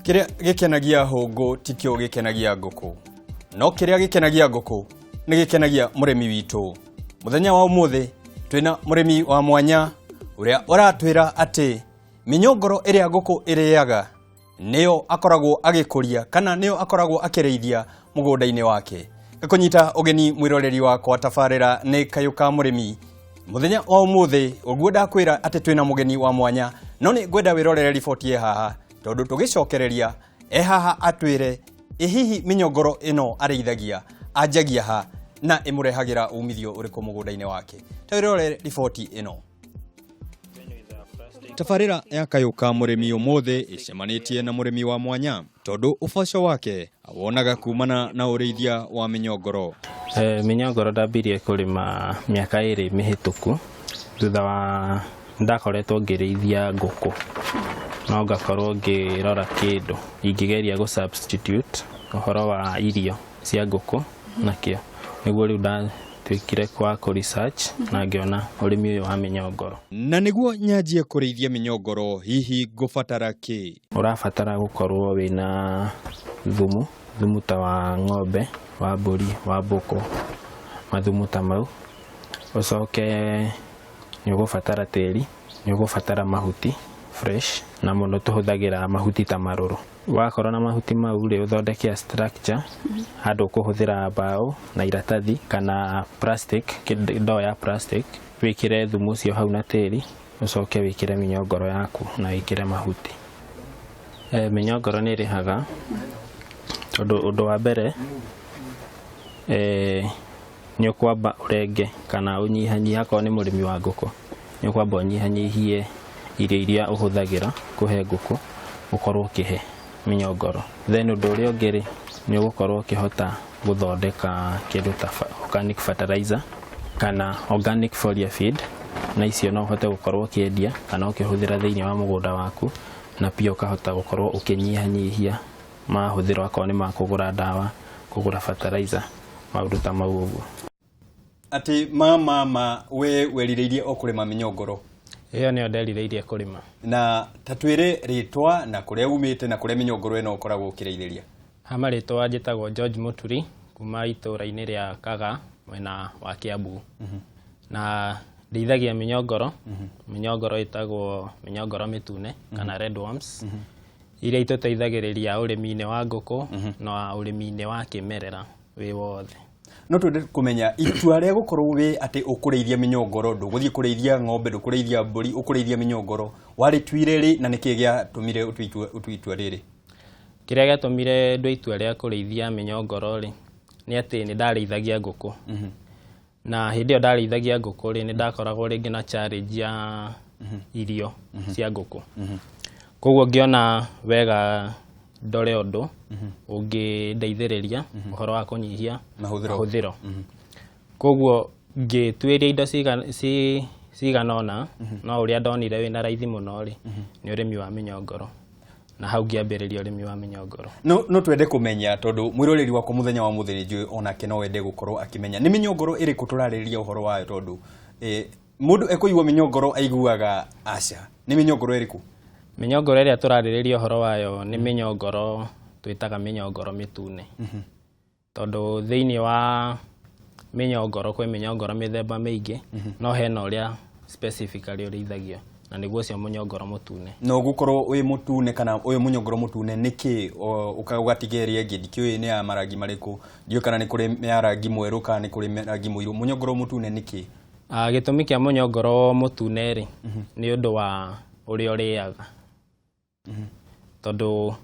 Kĩrĩa gĩkenagia hũngũ tikĩo gĩkenagia ngũkũ, no kĩrĩa gĩkenagia ngũkũ nĩ gĩkenagia mũrĩmi witũ. Mũthenya wa ũmũthĩ twĩna mũrĩmi wa mwanya ũrĩa ũratwĩra atĩ mĩnyongoro ĩrĩa ngũkũ ĩrĩaga nĩyo akoragwo agĩkũria kana nĩyo akoragwo akĩrĩithia mũgũnda-inĩ wake. Ngakũnyita ũgeni mwĩroreri wakwa, tabarĩra nĩ Kayũ ka Mũrĩmi. Mũthenya wa ũmũthĩ ũguo ndakwĩra atĩ twĩna mũgeni wa mwanya, no nĩ ngwenda wĩrorere riboti ĩ haha tondũ tũgĩcokereria e haha atwĩre ĩ hihi mĩnyongoro ĩno arĩithagia anjagia ha na ĩmũrehagĩra umithio ũrĩkũ mũgũnda-inĩ wake. Ta wĩrorere riboti ĩno. Tabarĩra ya Kayũ ka Mũrĩmi ũmũthĩ ĩcemanĩtie na mũrĩmi wa mwanya tondũ ũboco wake awonaga kumana na ũrĩithia wa mĩnyongoro. Mĩnyongoro ndambirie kũrĩma mĩaka 2 mĩhĩtũku thutha wa ndakoretwo ngĩrĩithia ngũkũ, no ngakorwo ngĩrora kĩndũ ingĩgeria gũ substitute ũhoro wa irio cia ngũkũ nakĩo, nĩguo rĩu ndatuĩkire kwa kũ research na ngĩona ũrĩmi ũyũ wa mĩnyongoro. Na nĩguo nyanjie kũrĩithia mĩnyongoro hihi ngũbatara kĩ? Ũrabatara gũkorwo wĩna thumu, thumu ta wa ng'ombe, wa mbũri, wa mbũkũ, mathumu ta mau. Ũcoke nĩ ũgũbatara tĩri, nĩ ũgũbatara mahuti fresh, na mũno tũhũthagĩra mahuti ta marũrũ. Wakorwo na mahuti mau rĩ, ũthondeke structure handũ ũkũhũthĩra mbaũ na iratathi kana plastic, ndoo ya plastic, wĩkĩre thumu ũcio hau na tĩri, ũcoke wĩkĩre mĩnyongoro yaku na wĩkĩre mahuti. Mĩnyongoro nĩ ĩrĩhaga tondũ ũndũ wa mbere nĩ ũkwamba ũrenge kana ũnyihanyihie, akorwo nĩ mũrĩmi wa ngũkũ, nĩ ũkwamba ũnyihanyihie irio iria ũhũthagĩra kũhe ngũkũ, ũkorwo ũkĩhe mĩnyongoro. Then ũndũ ũrĩa ũngĩ rĩ, nĩ ũgũkorwo ũkĩhota gũthondeka kĩndũ ta organic fertilizer kana organic foliar feed, na icio no ũhote gũkorwo ũkĩendia kana ũkĩhũthĩra thĩinĩ wa mũgũnda waku, na pia ũkahota gũkorwo ũkĩnyihanyihia mahũthĩro akorwo nĩ ma kũgũra ndawa, kũgũra fertilizer, maũndũ ta mau ũguo. Atĩ ma we werirĩirie o kũrĩma mĩnyongoro? Ĩyo nĩyo nderirĩirie kũrĩma. Na ta twĩre rĩtwa na kũrĩa umĩte na kũrĩa mĩnyongoro ĩno ũkoragwo ũkĩrĩithĩria. Ha marĩtwa njĩtagwo George Mũturi kuma itũũra-inĩ rĩa Kaga mwena wa Kiambu. Na ndĩithagia mĩnyongoro, mĩnyongoro ĩtagwo mĩnyongoro mĩtune kana red worms, iria itũteithagĩrĩria ũrĩmi-inĩ wa ngũkũ na ũrĩmi-inĩ wa kĩmerera wĩ wothe. No twende kũmenya itua rĩa gũkorwo wĩ atĩ ũkũrĩithia mĩnyongoro, ndũgũthiĩ kũrĩithia ng'ombe, ndũkũrĩithia mbũri, ũkũrĩithia mĩnyongoro, warĩtuire rĩ na nĩkĩ gĩatũmire ũtue itua rĩrĩ? Kĩrĩa gĩatũmire ndue itua rĩa kũrĩithia mĩnyongoro rĩ, nĩ atĩ nĩ ndarĩithagia ngũkũ. Na hĩndĩ ĩyo ndarĩithagia ngũkũ rĩ, nĩ ndakoragwo rĩngĩ na challenge ya irio cia ngũkũ. Koguo ngĩona wega ndore ũndũ ũngĩndeithĩrĩria ũhoro wa kũnyihia mahũthĩro. Mahũthĩro. Koguo ngĩtuĩria indo cigana ũna, no ũrĩa ndonire wĩna raithi mũno rĩ, nĩ ũrĩmi wa mĩnyongoro. Na hau ngĩambĩrĩria ũrĩmi wa mĩnyongoro. No twende kũmenya tondũ mwĩroreri wakwa mũthenya wa mũthĩ nĩ njũĩ onake no wende gũkorwo akĩmenya nĩ mĩnyongoro ĩrĩkũ tũrarĩrĩria ũhoro wayo, tondũ mũndũ ekũigua mĩnyongoro aiguaga aca. Nĩ mĩnyongoro ĩrĩkũ? Mĩnyongoro ĩrĩa tũrarĩrĩria ũhoro wayo nĩ mĩnyongoro twĩtaga mĩnyongoro mĩtune. Tondũ thĩinĩ wa mĩnyongoro kwĩ mĩnyongoro mĩthemba mĩingĩ, no hena ũrĩa specifically ũrĩithagio na nĩguo ũcio mũnyongoro mũtune. No gũkorwo wĩ mũtune kana ũyũ mũnyongoro mũtune nĩkĩ ũgatiga ĩrĩa ĩngĩ? Ndikĩũĩ nĩ ya marangi marĩkũ, ndiũĩ kana nĩ kũrĩ ya rangi mwerũ kana nĩ kũrĩ rangi mũirũ. Mũnyongoro mũtune nĩkĩ? Gĩtũmi kĩa mũnyongoro mũtune rĩ, nĩ ũndũ wa ũrĩa ũrĩaga. Tondũ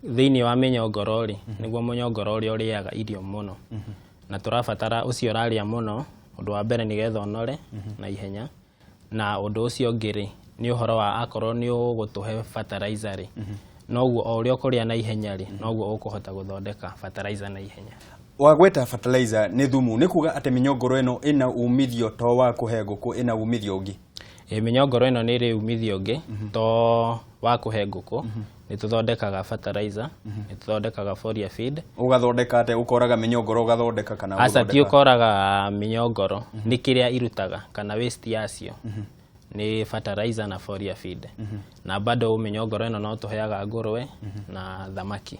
thĩinĩ wa mĩnyongoro rĩ, nĩguo mũnyongoro ũrĩa ũrĩaga irio mũno. Na tũrabatara ũcio ũrarĩa mũno, ũndũ wa mbere nĩgetha ũnore na ihenya, na ũndũ ũcio ũngĩ rĩ, nĩ ũhoro wa akorwo nĩ ũgũtũhe fertilizer rĩ, noguo o ũrĩa ũkũrĩa na ihenya rĩ, noguo ũkũhota gũthondeka fertilizer na ihenya. Wagweta fertilizer nĩ thumu, nĩ kuga atĩ mĩnyongoro ĩno ĩna umithio to wa kũhe ngũkũ, ĩna umithio ũngĩ? Ĩ, mĩnyongoro ĩno nĩ ĩrĩ umithio ũngĩ to wa kũhe ngũkũ. Nĩ tũthondekaga fertilizer, nĩ tũthondekaga foliar feed. Ũgathondeka atĩa? Ũkoraga mĩnyongoro ũgathondeka kana Aca, ti ũgũthondeka? Ũkoraga mĩnyongoro, nĩ kĩrĩa irutaga kana waste yacio. Nĩ fertilizer na foliar feed. Na bado mĩnyongoro ĩno no tũheaga ngũrwe na thamaki.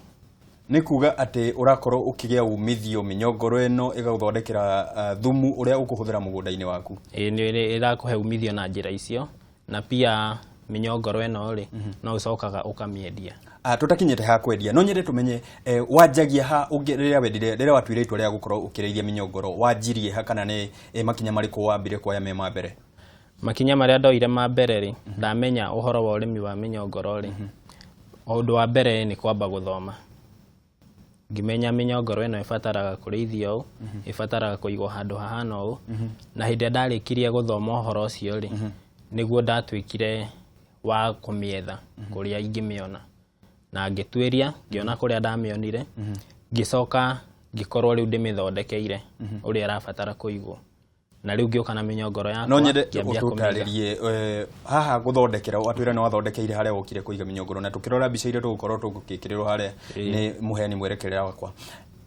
Nĩ kuga atĩ ũrakorwo ũkĩgĩa umithio, mĩnyongoro ĩno ĩgagũthondekera thumu ũrĩa ũkũhũthĩra mũgũnda-inĩ waku. Ĩĩ, nĩ ĩrakũhe umithio na njĩra icio, na pia mĩnyongoro ĩno rĩ, no ũcokaga ũkamĩendia. Tũtakinyĩte ha kwendia, no nyende tũmenye wanjagia ha rĩrĩa wendire, rĩrĩa watuire itua rĩa gũkorwo ũkĩrĩithia mĩnyongoro, wanjirie ha kana nĩ makinya marĩkũ wambire kuoya me ma mbere? Makinya marĩa ndoire ma mbere rĩ, ndamenya ũhoro wa ũrĩmi wa mĩnyongoro rĩ, ũndũ wa mbere nĩ kwamba gũthoma. Ngĩmenya mĩnyongoro ĩno ĩbataraga kũrĩithio ũũ, ĩbataraga kũigwo handũ hahana ũũ, na hĩndĩ ĩrĩa ndarĩkirie gũthoma ũhoro ũcio rĩ, nĩguo ndatuĩkire wa kũmĩetha kũrĩa ingĩmĩona. Na ngĩtuĩria, ngĩona kũrĩa ndamĩonire, ngĩcoka ngĩkorwo rĩu ndĩmĩthondekeire ũrĩa ĩrabatara kũigwo. Na rĩu ngĩũka na mĩnyongoro yakwa, No nyende ngĩambia kũmĩiga. Ũtũtarĩrie haha gũthondekera, watwĩra nĩ wathondekeire harĩa wokire kũiga mĩnyongoro, na tũkĩrora mbica iria tũgũkorwo tũgĩkĩrĩrwo harĩa nĩ mũheani mwerekera wakwa.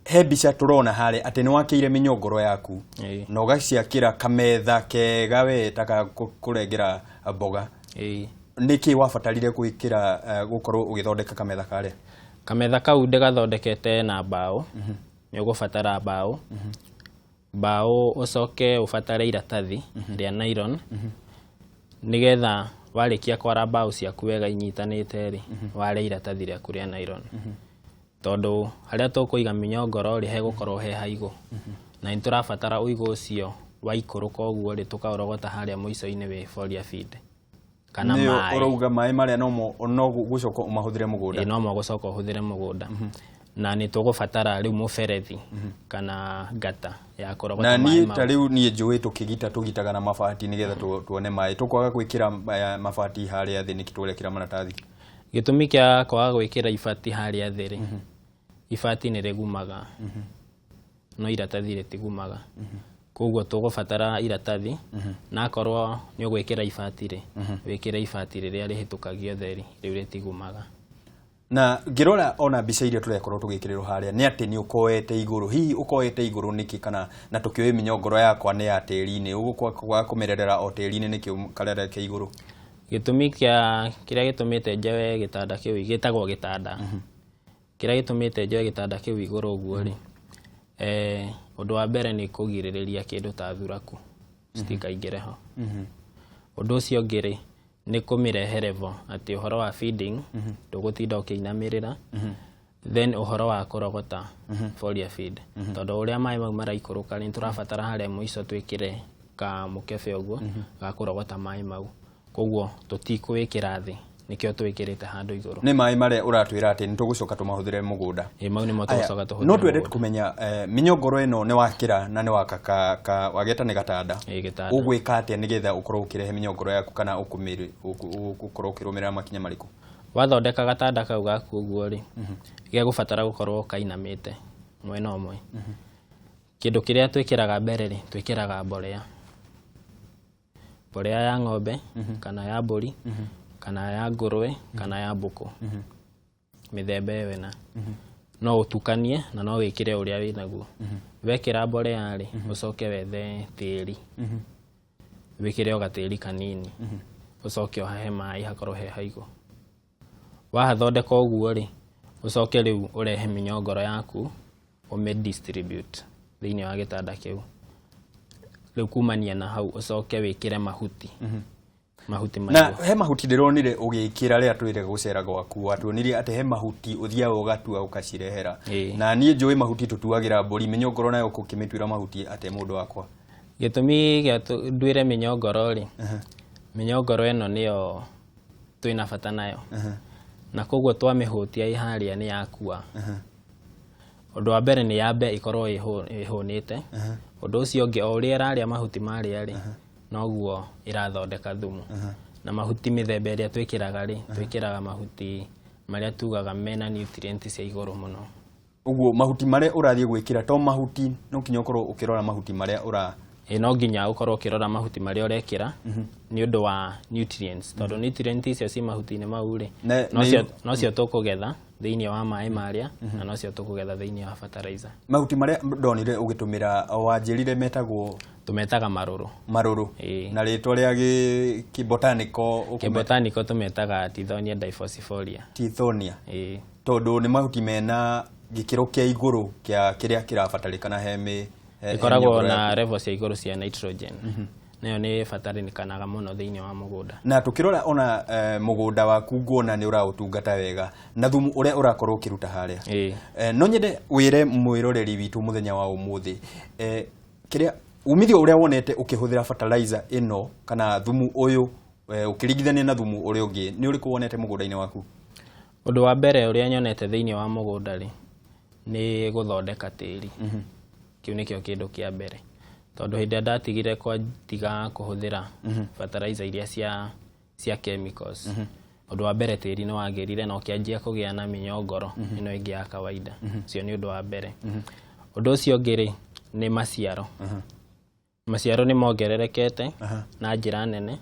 He mbica tũrona harĩa atĩ nĩ wakĩire mĩnyongoro yaku na ũgaciakĩra kametha kega we ta ga kũrengera mboga. Nĩkĩ wabatarire gwĩkĩra gũkorwo ũgĩthondeka kametha karĩa? Kametha kau ndĩgathondekete na mbaũ. Nĩ ũgũbatara mbaũ. Mbaũ, ũcoke ũbatare iratathi rĩa nylon, nĩgetha warĩkia kwara mbaũ ciaku wega inyitanĩte rĩ, ware iratathi rĩaku rĩa nylon. Tondũ harĩa tũkũiga mĩnyongoro rĩ, hegũkorwo he haigũ. Na nĩ tũrabatara ũigũ ũcio waikũrũka ũguo rĩ, tũkaũrogota harĩa mũico-inĩ wĩ foliar feed. Kana Nĩyo maĩ. Ũrauga maĩ marĩa nomo no gũcoka ũmahũthĩre mũgũnda. Ĩĩ, no gũcoka ũhũthĩre mũgũnda. Na nĩ tũgũbatara rĩu mũberethi kana ngata ya kũrogota Na maĩ niĩ mau. Ta rĩu niĩ njũĩ tũkĩgita tũgitaga na mabati nĩgetha tuone maĩ. Tũkwaga gwĩkĩra mabati harĩa thĩ nĩkĩ tũrekĩra maratathi? Gĩtũmi kĩa kwaga gwĩkĩra ibati harĩa thĩ rĩ, ibati nĩ rĩgumaga, no iratathi rĩtigumaga. Koguo tũgũbatara iratathi, na akorwo nĩ ũgwĩkĩra ibati rĩ, wĩkĩre ibati rĩrĩa rĩhĩtũkagia ũtheri, rĩu rĩtigumaga. Na ngĩrora ona mbica iria tũrekorwo tũgĩkĩrĩrwo harĩa nĩ atĩ nĩ ũkoete igũrũ. Hihi ũkoete igũrũ nĩkĩ, kana na tũkĩũĩ mĩnyongoro yakwa nĩ ya tĩri-inĩ, ũgũkwaga kũmĩrerera o tĩri-inĩ nĩkĩ ũkarerera ke igũrũ? Gĩtũmi kĩa kĩrĩa gĩtũmĩte njoe gĩtanda kĩu, gĩtagwo gĩtanda, kĩrĩa gĩtũmĩte njoe gĩtanda kĩu igũrũ ũguo rĩ, ũndũ wa mbere nĩ kũgirĩrĩria kĩndũ ta thuraku citikaingĩre ho. Ũndũ ũcio ũngĩ rĩ, nĩ kũmĩrehe level atĩ ũhoro wa feeding ndũgũtinda ũkĩinamĩrĩra. Then ũhoro wa kũrogota foliar feed, tondũ ũrĩa maĩ mau maraikũrũka rĩ, nĩtũrabatara harĩa mũico twĩkĩre kamũkebe ũguo ga kũrogota maĩ mau. Koguo tũtikũwĩkĩra thĩ, nĩkĩo twĩkĩrĩte handũ igũrũ. Nĩ maĩ marĩa ũratwĩra atĩ nĩ tũgũcoka tũmahũthĩre mũgũnda. Ĩ, mau nĩmo Aya, tũgũcoka tũhũthĩre no twende mũgũnda. kũmenya mĩnyongoro ĩno nĩ wakĩra na nĩ waka wageta nĩ gatanda. Ĩ, gĩtanda. Ũgwĩka atĩa nĩgetha ũkorwo ũkĩrehe mĩnyongoro yaku, kana ũkorwo ũkĩrũmĩrĩra makinya marĩkũ? Wathondeka gatanda kau gaku ũguo rĩ, gegũbatara gũkorwo kainamĩte mwena ũmwe. Kĩndũ kĩrĩa twĩkĩraga mbere rĩ, twĩkĩraga mbolea. Mbolea ya ng'ombe, kana ya mbũri, kana ya ngũrwe, kana ya mbũkũ. Mĩthemba ĩyo ĩna. No ũtukanie na no wĩkĩre ũrĩa wĩnaguo. Wekĩra mbolea rĩ, ũcoke wethe tĩri. Wĩkĩre o gatĩri kanini. Ũcoke ũhahe maĩ hakorwo he haigũ. Wahathondeka ũguo rĩ, ũcoke rĩu ũrehe mĩnyongoro yaku, ũmĩ distribute thĩinĩ wa gĩtanda kĩu. Rĩu kumania na hau ũcoke wĩkĩre mahuti. Mahuti Na maigũ. He mahuti ndĩronire ũgĩkĩra rĩrĩa twĩre gũcera gwaku, watuonirie atĩ he mahuti ũthiaga ũgatua ũgacirehera. Na niĩ njũĩ mahuti tũtuagĩra mbũri, mĩnyongoro nayo ũkũmĩtuĩra mahuti atĩa mũndũ wakwa? Gĩtũmi gĩa nduĩre mĩnyongoro rĩ, mĩnyongoro ĩno nĩyo twĩna bata nayo. Na koguo twamĩhũtia ĩ harĩa nĩ yakua. Ũndũ wa mbere nĩ yambe ĩkorwo ĩhũnĩte. Ũndũ ũcio ũngĩ, o ũrĩa ĩrarĩa mahuti marĩa rĩ, noguo ĩrathondeka thumu. Na mahuti mĩthemba ĩrĩa twĩkĩraga rĩ, twĩkĩraga mahuti marĩa tugaga mena nutrient cia igũrũ mũno. Ũguo mahuti marĩa ũrathiĩ gwĩkĩra to mahuti, no nginya ũkorwo ũkĩrora mahuti marĩa ũra Ĩ, no nginya ũkorwo ũkĩrora mahuti marĩa ũrekĩra nĩ ũndũ wa nutrients, tondũ nutrients icio ci mahuti-inĩ mau rĩ, nocio tũkũgetha thĩinĩ wa maĩ marĩa, na nocio tũkũgetha thĩinĩ wa fertilizer. Mahuti marĩa ndonire ũgĩtũmĩra wanjĩrire metagwo? Tũmetaga marũrũ. Marũrũ. Ĩĩ. Na rĩtwa rĩa kĩbotaniko Kĩbotaniko tũmetaga Tithonia diversifolia. Tithonia. Ĩĩ. Tondũ nĩ mahuti mena gĩkĩro kĩa igũrũ kĩa kĩrĩa kĩrabatarĩkana he Ĩkoragwo mĩũngũrwa na yaku. level cia igũrũ cia nitrogen. Nayo nĩ ĩbatarĩkanaga mũno thĩinĩ wa mũgũnda. Na tũkĩrora ona mũgũnda waku nguona nĩ ũraũtungata wega na thumu ũrĩa ũrakorwo ũkĩruta harĩa. Ĩĩ. No nyende wĩre mwĩroreri witũ mũthenya wa ũmũthĩ, kĩrĩa umithio ũrĩa wonete ũkĩhũthĩra fertilizer ĩno kana thumu ũyũ, ũkĩringithania na thumu ũrĩa ũngĩ, nĩ ũrĩkũ wonete mũgũnda-inĩ waku? Ũndũ wa mbere ũrĩa nyonete thĩinĩ wa mũgũnda rĩ, nĩ gũthondeka tĩri. Kĩu nĩkĩo kĩndũ kĩa mbere. Tondũ hĩndĩ ĩrĩa ndatigire kwatiga kũhũthĩra fertilizer iria cia chemicals, ũndũ wa mbere tĩri nĩ wagĩrire na ũkĩanjia kũgĩa na mĩnyongoro ĩno ĩngĩ ya kawaida. Ũcio nĩ ũndũ wa mbere. Ũndũ ũcio ũngĩ rĩ, nĩ maciaro. Maciaro nĩ mongererekete na njĩra nene.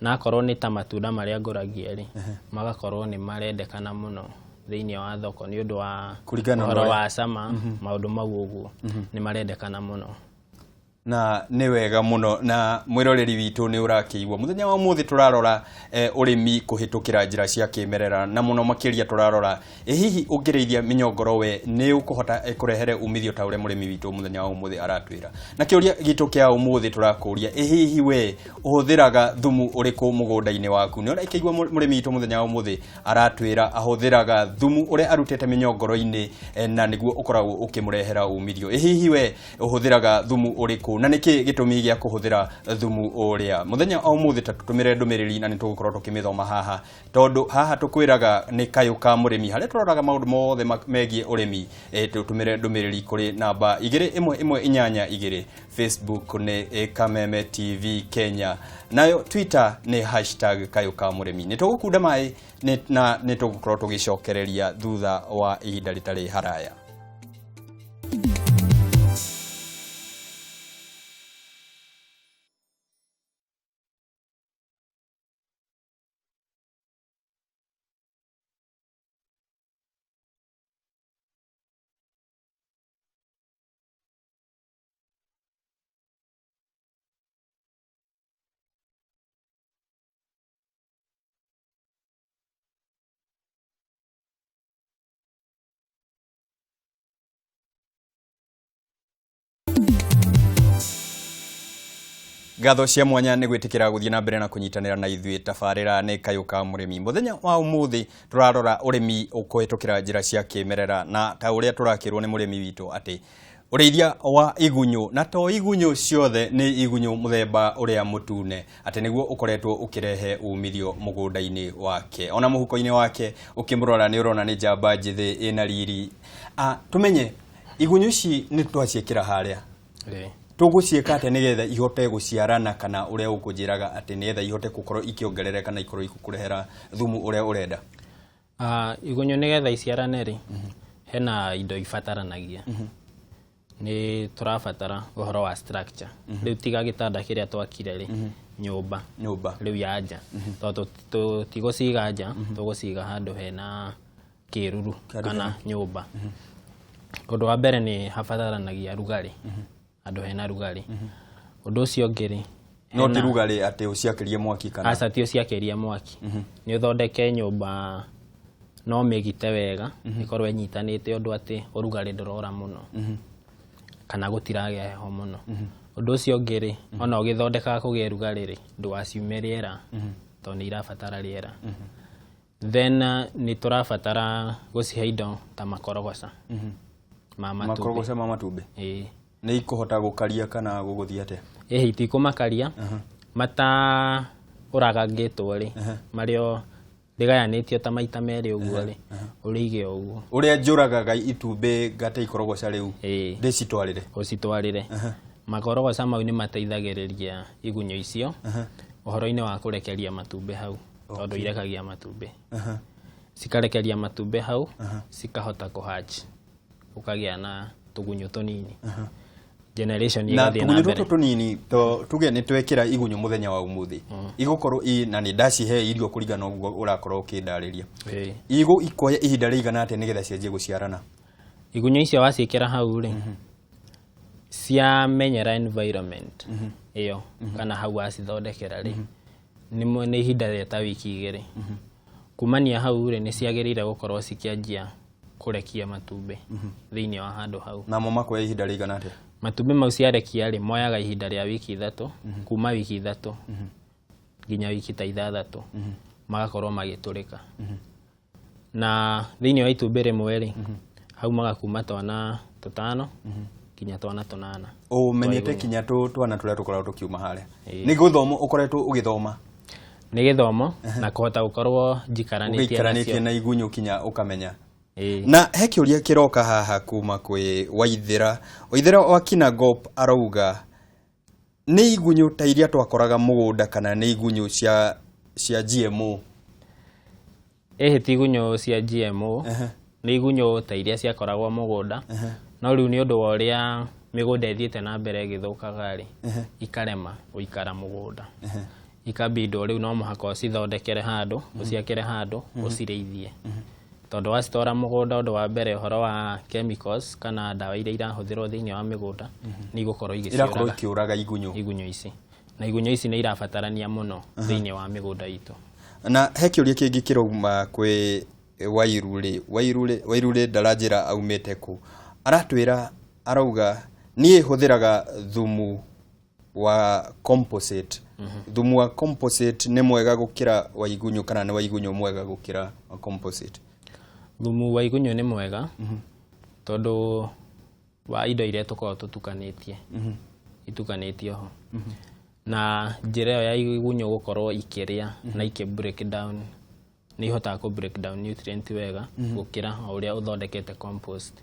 Na akorwo nĩ ta matunda marĩa ngũragia rĩ, magakorwo nĩ marendekana mũno thĩinĩ wa thoko nĩ ũndũ wa Kũringana na ũhoro ũrĩa- wa cama, maũndũ mau ũguo nĩ marendekana mũno. Na nĩ wega mũno na mwĩroreri witũ nĩ ũrakĩigua mũthenya wa ũmũthĩ tũrarora ũrĩmi kũhĩtũkĩra njĩra cia kĩmerera na mũno makĩria tũrarora hihi ũngĩrĩithia mĩnyongoro we nĩ ũkũhota kũrehere umithio ta ũrĩa mũrĩmi witũ mũthenya wa ũmũthĩ aratwĩra. Na kĩũria gitũ kĩa ũmũthĩ tũrakũria, hihi we ũhũthĩraga thumu ũrĩkũ mũgũnda-inĩ waku? Nĩ ũrakĩigua mũrĩmi witũ mũthenya wa ũmũthĩ aratwĩra ahũthĩraga thumu ũrĩa arutĩte mĩnyongoro-inĩ, na nĩguo ũkoragwo ũkĩmũrehera umithio. Hihi we ũhũthĩraga thumu ũrĩkũ na nĩkĩ gĩtũmi gĩa kũhũthĩra thumu ũrĩa? Mũthenya wa ũmũthĩ ta tũtũmĩre ndũmĩrĩri na nĩtũgũkorwo tũkĩmĩthoma haha, tondũ haha tũkwĩraga nĩ kayũ ka mũrĩmi harĩa tũroraga maũndũ mothe megiĩ ũrĩmi. Tũtũmĩre ndũmĩrĩri kũrĩ namba igĩrĩ ĩmwe ĩmwe inyanya igĩrĩ. Facebook nĩ Kameme TV Kenya, nayo Twitter nĩ hashtag kayũ ka mũrĩmi. Nĩ tũgũkunda maĩ na nĩ tũgũkorwo tũgĩcokereria thutha wa ihinda rĩtarĩ haraya. Ngatho cia mwanya nĩ gwĩtĩkĩra gũthiĩ na mbere na kũnyitanĩra na ithuĩ tabarĩra nĩ kayũ ka mũrĩmi. Mũthenya wa ũmũthĩ tũrarora ũrĩmi ũkũhĩtũkĩra njĩra cia kĩmerera na ta ũrĩa tũrakĩrwo nĩ mũrĩmi witũ atĩ ũrĩithia wa igunyũ, na to igunyũ ciothe, nĩ igunyũ mũthemba ũrĩa mũtune, atĩ nĩguo ũkoretwo ũkĩrehe umithio mũgũnda-inĩ wake ona mũhuko-inĩ wake. Ũkĩmũrora nĩ ũrona nĩ njamba njĩthĩ ĩna riri. Tũmenye igunyũ ici nĩ twaciĩkĩra harĩa, tũgũciĩka atĩa nĩgetha ihote gũciarana, kana ũrĩa ũkũnjĩraga atĩ nĩgetha ihote gũkorwo ikĩongerereka na ikorwo ikũrehera thumu ũrĩa ũrenda? Igunyũ nĩgetha iciarane rĩ, hena indo ibataranagia. Nĩ tũrabatara ũhoro wa structure. Rĩu tiga gĩtanda kĩrĩa twakire rĩ, nyũmba. Nyũmba. Rĩu ya nja. Tondũ tũtigũciga nja, tũgũciga handũ hena kĩruru kana nyũmba. Ũndũ wa mbere nĩ habataranagia rugarĩ. Handũ hena rugarĩ. Ũndũ ũcio ũngĩ rĩ, No ti rugarĩ atĩ ũciakĩrie mwaki kana? Aca, ti ũciakĩrie mwaki. Nĩ ũthondeke nyũmba no mĩgite wega, ĩkorwo ĩnyitanĩte ũndũ atĩ ũrugarĩ ndũrora mũno. Kana gũtiragĩa heho mũno. Ũndũ ũcio ũngĩ rĩ, ona ũgĩthondekaga kũgĩe rugarĩ rĩ, ndũgaciume rĩera, tondũ nĩ irabatara rĩera. Then nĩ tũrabatara gũcihe indo ta makorogoca ma matumbĩ. Makorogoca ma matumbĩ? Ĩĩ. Nĩ ikũhota gũkaria kana gũgũthiĩ atĩa? Ĩhĩ, itikũmakaria. Mata ũragangĩtwo rĩ, marĩa rĩgayanĩtio ta maita merĩ ũguo rĩ, ũrĩige ũguo. Ũrĩa njũragaga itumbĩ ngate ikorogoca rĩu, ndĩcitwarĩre? Ũcitwarĩre. Makorogoca mau nĩ mateithagĩrĩria igunyũ icio ũhoro-inĩ wa kũrekeria matumbĩ hau, tondũ irekagia matumbĩ. Cikarekeria matumbĩ hau, cikahota kũhatch, ũkagĩa na tũgunyũ tũnini. Generation Na ĩgathiĩ na tũgunyũ mbere. tũtũ tũnini, tuge nĩ twekĩra igunyũ mũthenya wa ũmũthĩ, igũkorwo na nĩ ndacihe irio kũringana na ũguo ũrakorwo ũkĩndarĩria. Igũ ikoya ihinda rĩigana atĩa nĩgetha cianjie gũciarana? Igunyũ icio waciĩkĩra hau rĩ, Ciamenyera environment ĩyo kana hau wacithondekera rĩ, nĩ ihinda rĩa ta wiki 2. Kumania hau rĩ, nĩ ciagĩrĩire gũkorwo cikĩanjia kũrekia matumbĩ thĩinĩ wa handũ hau. Namo makoya ihinda rĩigana atĩa? Matumbĩ mau ciarekia rĩ, moyaga ihinda rĩa wiki 3, kuma wiki 3 nginya wiki ta 6 magakorwo magĩtũrĩka. Na thĩinĩ wa itumbĩ rĩmwe rĩ, haumaga kuma twana 5 nginya twana 8. Ũmenyete kinya twana tũrĩa tũkoragwo tũkiuma harĩa. Nĩ gũthoma ũkoretwo ũgĩthoma? Nĩ gĩthomo na kũhota gũkorwo njikaranĩtie Ũgĩikaranĩtie na igunyũ kinya ũkamenya. Na he kĩũria kĩroka haha kuma kwĩ Waithĩra. Waithĩra wa Kinangop arauga nĩ igunyũ ta iria twakoraga mũgũnda kana nĩ igunyũ cia GMO? Ĩhĩ, ti igunyũ cia GMO, nĩ igunyũ ta iria ciakoragwo mũgũnda. No rĩu nĩ ũndũ wa ũrĩa mĩgũnda ĩthiĩte na mbere ĩgĩthũkaga rĩ, ikarema gũikara mũgũnda. Ikabindwo rĩu no mũhaka ũcithondekere handũ, ũciakĩre handũ, ũcirĩithie. Tondũ wacitwara mũgũnda, ũndũ wa mbere ũhoro wa chemicals kana ndawa iria irahũthĩrwo thĩinĩ wa mĩgũnda nĩ igũkorwo Irakorwo igĩciũraga ikĩũraga igunyũ. Igunyũ ici. Na igunyũ ici nĩ irabatarania mũno thĩinĩ wa mĩgũnda itũ. Na he kĩũria kĩngĩ kĩrauma kwĩ Wairuri. Wairuri, Wairuri ndaranjĩra aumĩte kũ. Aratwĩra, arauga niĩ hũthĩraga thumu wa composite. Thumu wa composite nĩ mwega gũkĩra wa igunyũ kana nĩ wa igunyũ mwega gũkĩra wa composite? Thumu wa igunyũ nĩ mwega tondũ wa indo iria tũkoragwo tũtukanĩtie, itukanĩtio ho. Na njĩra ĩyo ya igunyũ gũkorwo ikĩrĩa na ikĩ break down, nĩ ihotaga kũ break down nutrient wega gũkĩra o ũrĩa ũthondekete compost.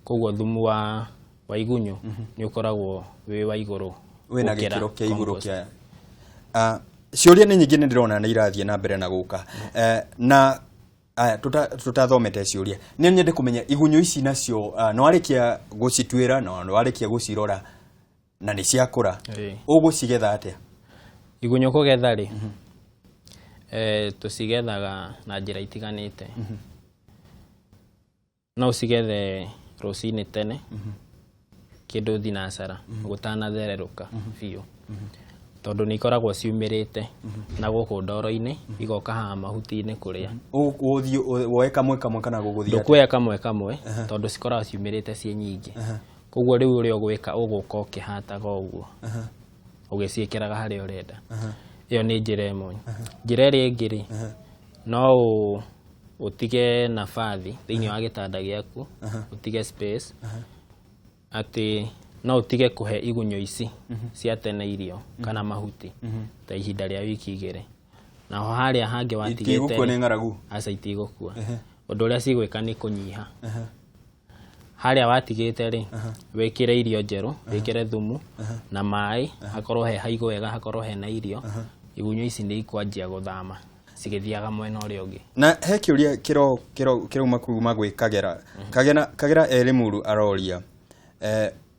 Koguo thumu wa igunyũ nĩ ũkoragwo wĩ wa igũrũ wĩna gũkĩra gĩkĩro kĩa igũrũ compost. kĩa. Ciũria nĩ nyingĩ, nĩ ndĩrona nĩ irathiĩ na mbere na gũka. Na aya tũtathomete ciũria, nĩ nyende kũmenya igunyũ ici nacio, nĩ warĩkia gũcituĩra na nĩ warĩkia gũcirora na nĩ ciakũra, ũgũcigetha atĩa? Igunyũ kũgetha rĩ, tũcigethaga na njĩra itiganĩte. No ũcigethe rũcinĩ tene, kĩndũ thinacara gũtanathererũka biũ, tondũ nĩ ikoragwo ciumĩrĩte na gũkũ ndoro-inĩ, igoka haha mahuti-inĩ kũrĩa. Ũgũthiĩ woe kamwe kamwe kana gũgũthiĩ atĩa? Ndũkuoya kamwe kamwe tondũ cikoragwo ciumĩrĩte ciĩ nyingĩ. Koguo rĩu ũrĩa ũgwĩka, ũgũka ũkĩhataga ũguo ũgĩciĩkĩraga harĩa ũrenda. Ĩyo nĩ njĩra ĩmwe. Njĩra ĩrĩa ĩngĩ rĩ, no ũtige nabathi thĩinĩ wa gĩtanda gĩaku, ũtige space atĩ no ũtige kũhe igunyũ ici cia tene irio kana mahuti ta ihinda rĩa wiki 2. Naho harĩa hangĩ watigĩte Itigũkua nĩ ng'aragu? Aca, itigũkua. Ũndũ ũrĩa cigwĩka nĩ kũnyiha. Harĩa watigĩte rĩ, wĩkĩre irio njerũ, wĩkĩre thumu na maĩ, hakorwo he haigũ wega, hakorwo hena irio, igunyũ ici nĩ ikwanjia gũthama cigĩthiaga mwena ũrĩa ũngĩ. Na he kĩũria kĩrauma kuma gwĩ Kagera. Kagera Elimuru aroria,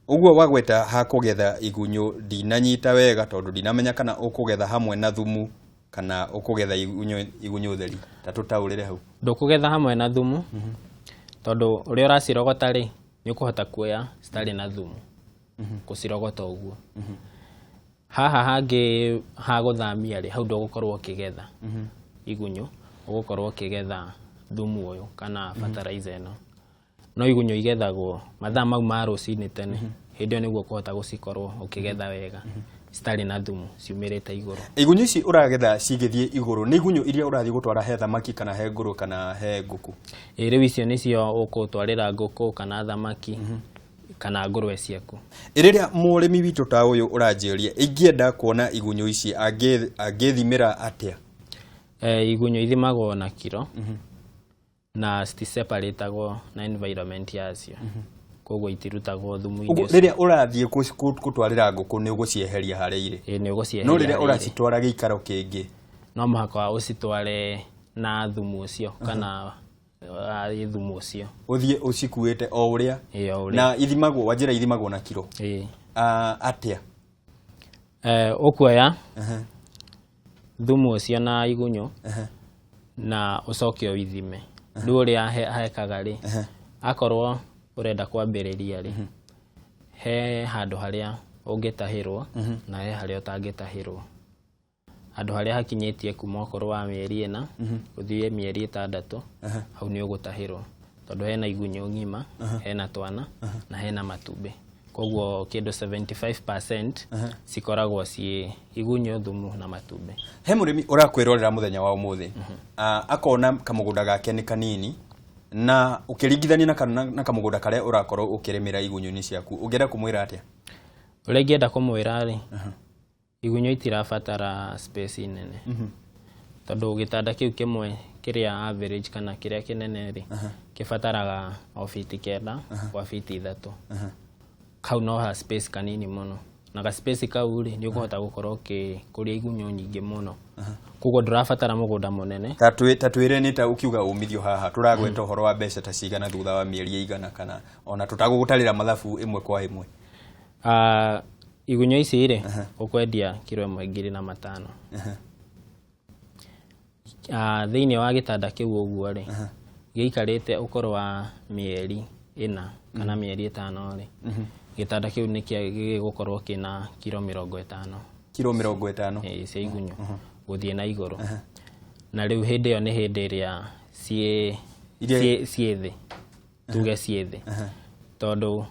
ũguo wagweta ha kũgetha igunyũ ndinanyita wega tondũ ndinamenya kana ũkũgetha hamwe na thumu kana ũkũgetha igunyũ theri. Ta tũtaũrĩre hau. Ndũkũgetha hamwe na thumu tondũ ũrĩa ũracirogota rĩ, nĩ ũkũhota kuoya citarĩ na thumu kũcirogota ũguo. Haha hangĩ ha gũthamia rĩ, hau ndũgũkorwo ũkĩgetha igunyũ, ũgũkorwo ũkĩgetha thumu ũyũ kana fertilizer ĩno. No igunyũ igethagwo mathaa mau ma rũcinĩ tene, hĩndĩ ĩyo nĩguo ũkũhota gũcikorwo ũkĩgetha wega citarĩ na thumu ciumĩrĩte igũrũ. Igunyũ ici ũragetha cigĩthiĩ igũrũ nĩ igunyũ iria ũrathiĩ gũtwara he thamaki kana he ngũrũ kana he ngũkũ? Ĩ, rĩu icio nĩcio ũkũtwarĩra ngũkũ kana thamaki kana ngũrwe ciaku. Rĩrĩa mũrĩmi witũ ta ũyũ ũranjĩũria ingĩenda kuona igunyũ ici angĩthimĩra atĩa? Igunyũ ithimagwo na kiro na citiseparatagwo na environment yacio, koguo itirutagwo thumu-inĩ Ũguo ũcio. Rĩrĩa ũrathiĩ gũtwarĩra ngũkũ nĩ ũgũcieheria harĩa irĩ? Ĩ, nĩ ũgũcieheria No rĩrĩa harĩa irĩ. ũracitwara gĩikaro kĩngĩ, no mũhaka ũcitware na thumu ũcio kana thumu ũcio. Ũthiĩ ũcikuĩte o ũrĩa? Ĩ, o ũrĩa. Na ithimagwo, wanjĩra ithimagwo na kiro? Ĩ. Atĩa? Ũkuoya thumu ũcio na igunyũ na ũcoke ũithime. Rĩu ũrĩa hekaga rĩ, akorwo ũrenda kwambĩrĩria rĩ, He handũ harĩa ũngĩtahĩrwo na he harĩa ũtangĩtahĩrwo. Handũ harĩa hakinyĩtie kuma ũkũrũ wa mĩeri 4 gũthiĩ mĩeri 6, hau nĩ ũgũtahĩrwo, tondũ hena igunyũ ng'ima, hena twana na hena matumbĩ. Koguo kĩndũ 75% cikoragwo ciĩ igunyũ, thumu na matumbĩ. He mũrĩmi ũrakwĩrorera mũthenya wa ũmũthĩ, akona kamũgũnda gake nĩ kanini, na ũkĩringithania na kamũgũnda karĩa ũrakorwo ũkĩrĩmĩra igunyũ-inĩ ciaku, ũngĩenda kũmwĩra atĩa? Ũrĩa ingĩenda kũmwĩra rĩ, igunyũ itirabatara space nene, tondũ gĩtanda kĩu kĩmwe kĩrĩa average kana kĩrĩa kĩnene rĩ, kĩbataraga o fiti 9 kwa fiti 3. Kau no ha space kanini mũno, na ga space kau rĩ, nĩ ũkũhota gũkorwo ũkĩkũria igunyũ nyingĩ mũno. Koguo ndũrabatara mũgũnda mũnene. Ta twĩre nĩ ta ũkiuga umithio haha tũragweta ũhoro wa mbeca ta cigana thutha wa mĩeri ĩigana, kana ona tũtagũgũtarĩra mathabu ĩmwe kwa ĩmwe? Igunyũ ici rĩ, ũkwendia kiro ĩmwe 1500. Thĩinĩ wa gĩtanda kĩu ũguo rĩ, gĩikarĩte ũkũrũ wa mĩeri 4 kana mĩeri 5 rĩ, gĩtanda kĩu nĩ gĩgũkorwo kĩna kiro 50. Kiro 50. Ĩĩ, cia igunyũ gũthiĩ na igũrũ. Na rĩu hĩndĩ ĩyo nĩ hĩndĩ ĩrĩa ciĩ thĩ, tuge ciĩ thĩ, tondũ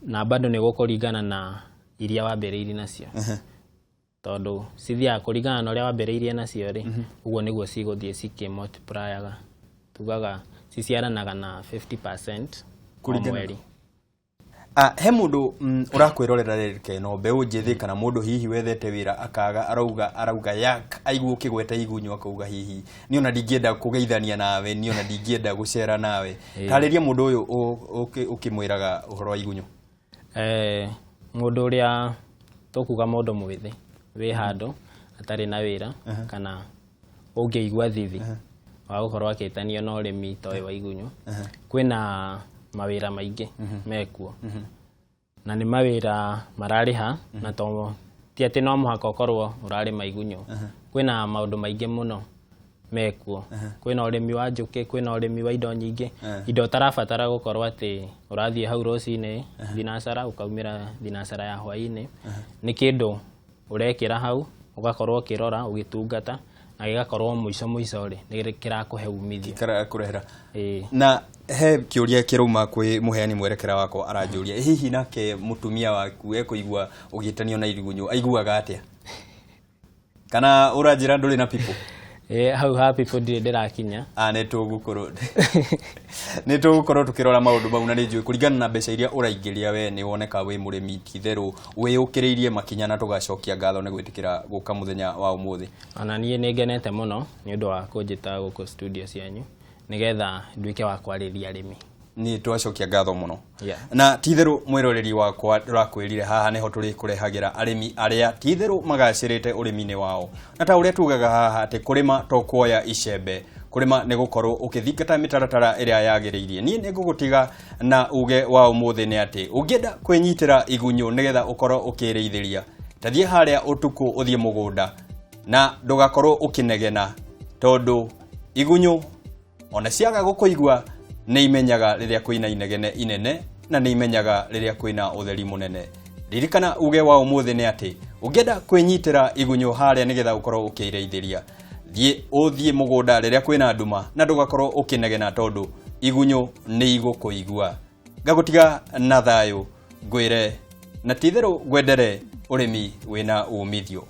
na bado nĩ gũkũringana na iria wambĩrĩirie nacio, tondũ cithiaga kũringana na ũrĩa wambĩrĩirie nacio rĩ, ũguo nĩguo cigũthiĩ cikĩmultiplyaga. Tugaga ciciaranaga na 50% o mweri. He mũndũ ũrakwĩrorera rĩrĩ no mbeũ njĩthĩ, kana mũndũ hihi wethete wĩra akaga, arauga yak aigua ũkĩgweta igunyũ akauga hihi niĩ ona ndingĩenda kũgeithania nawe, niĩ ona ndingĩenda gũcera nawe. Tarĩria mũndũ ũyũ ũkĩmwĩraga ũhoro wa igunyũ. Mũndũ ũrĩa tũkuga mũndũ mwĩthĩ wĩ handũ atarĩ na wĩra, kana ũngĩigua thithi wa gũkorwo akĩtanio na ũrĩmi ta ũyũ wa igunyũ, kwĩna mawĩra maingĩ mekuo, na nĩ mawĩra mararĩha, na to ti atĩ no mũhaka ũkorwo ũrarĩma igunyũ. Kwĩna maũndũ maingĩ mũno mekuo. Kwĩna ũrĩmi wa njũkĩ, kwĩna ũrĩmi wa indo nyingĩ, indo ũtarabatara gũkorwo atĩ ũrathiĩ hau rũcinĩ thinacara ũkaumĩra thinacara ya hwaĩ-inĩ. Nĩ kĩndũ ũrekĩra hau, ũgakorwo ũkĩrora, ũgĩtungata, na gĩgakorwo mũico mũico rĩ, nĩ kĩrakũhe umithio. Kĩrakũrehera. Na he kĩũria kĩrauma kwĩ mũheani mwerekera wakwa, aranjũria hihi nake mũtumia waku ekũigua ũgĩtanio na igunyũ aiguaga atĩa? Kana ũranjĩra ndũrĩ na people? Hau ha people ndirĩ ndĩrakinya. Nĩ tũgũkorwo tũkĩrora maũndũ mau, na nĩ njũĩ kũringana na mbeca iria ũraingĩria we nĩ woneka wĩ mũrĩmi ti-itherũ wĩyũkĩrĩirie makinya, na tũgacokia ngatho nĩ gwĩtĩkĩra gũka mũthenya wa ũmũthĩ. Ona niĩ nĩ ngenete mũno nĩ ũndũ wa kũnjĩta gũkũ studio cianyu nĩgetha nduĩke wa kwarĩria arĩmi. Nĩ twacokia ngatho mũno. Na ti-itherũ mwĩroreri wakwa ndũrakwĩrire haha nĩho tũrĩkũrehagĩra arĩmi arĩa ti-itherũ magacĩrĩte ũrĩmi-inĩ wao. Na ta ũrĩa tugaga haha atĩ kũrĩma to kuoya icembe, kũrĩma nĩ gũkorwo ũkĩthingata mĩtaratara ĩrĩa yagĩrĩirie. Niĩ nĩ ngũgũtiga na uge wa ũmũthĩ nĩ atĩ ũngĩenda kwĩnyitĩra igunyũ nĩgetha ũkorwo ũkĩrĩithĩria, ta thiĩ harĩa ũtukũ ũthiĩ mũgũnda na ndũgakorwo ũkĩnegena, tondũ igunyũ ona ciaga gũkũigua nĩ imenyaga rĩrĩa kwĩna inegene inene, na nĩ imenyaga rĩrĩa kwĩna ũtheri mũnene. Ririkana uge wa ũmũthĩ nĩ atĩ ũngĩenda kwĩnyitĩra igunyũ harĩa nĩgetha ũkorwo ũkĩrĩithĩria, thiĩ ũthiĩ mũgũnda rĩrĩa kwĩna nduma na ndũgakorwo ũkĩnegena, tondũ igunyũ nĩ igũkũigua. Ngagũtiga na thayũ, ngwĩre na ti-itherũ ngwendere ũrĩmi wĩna umithio.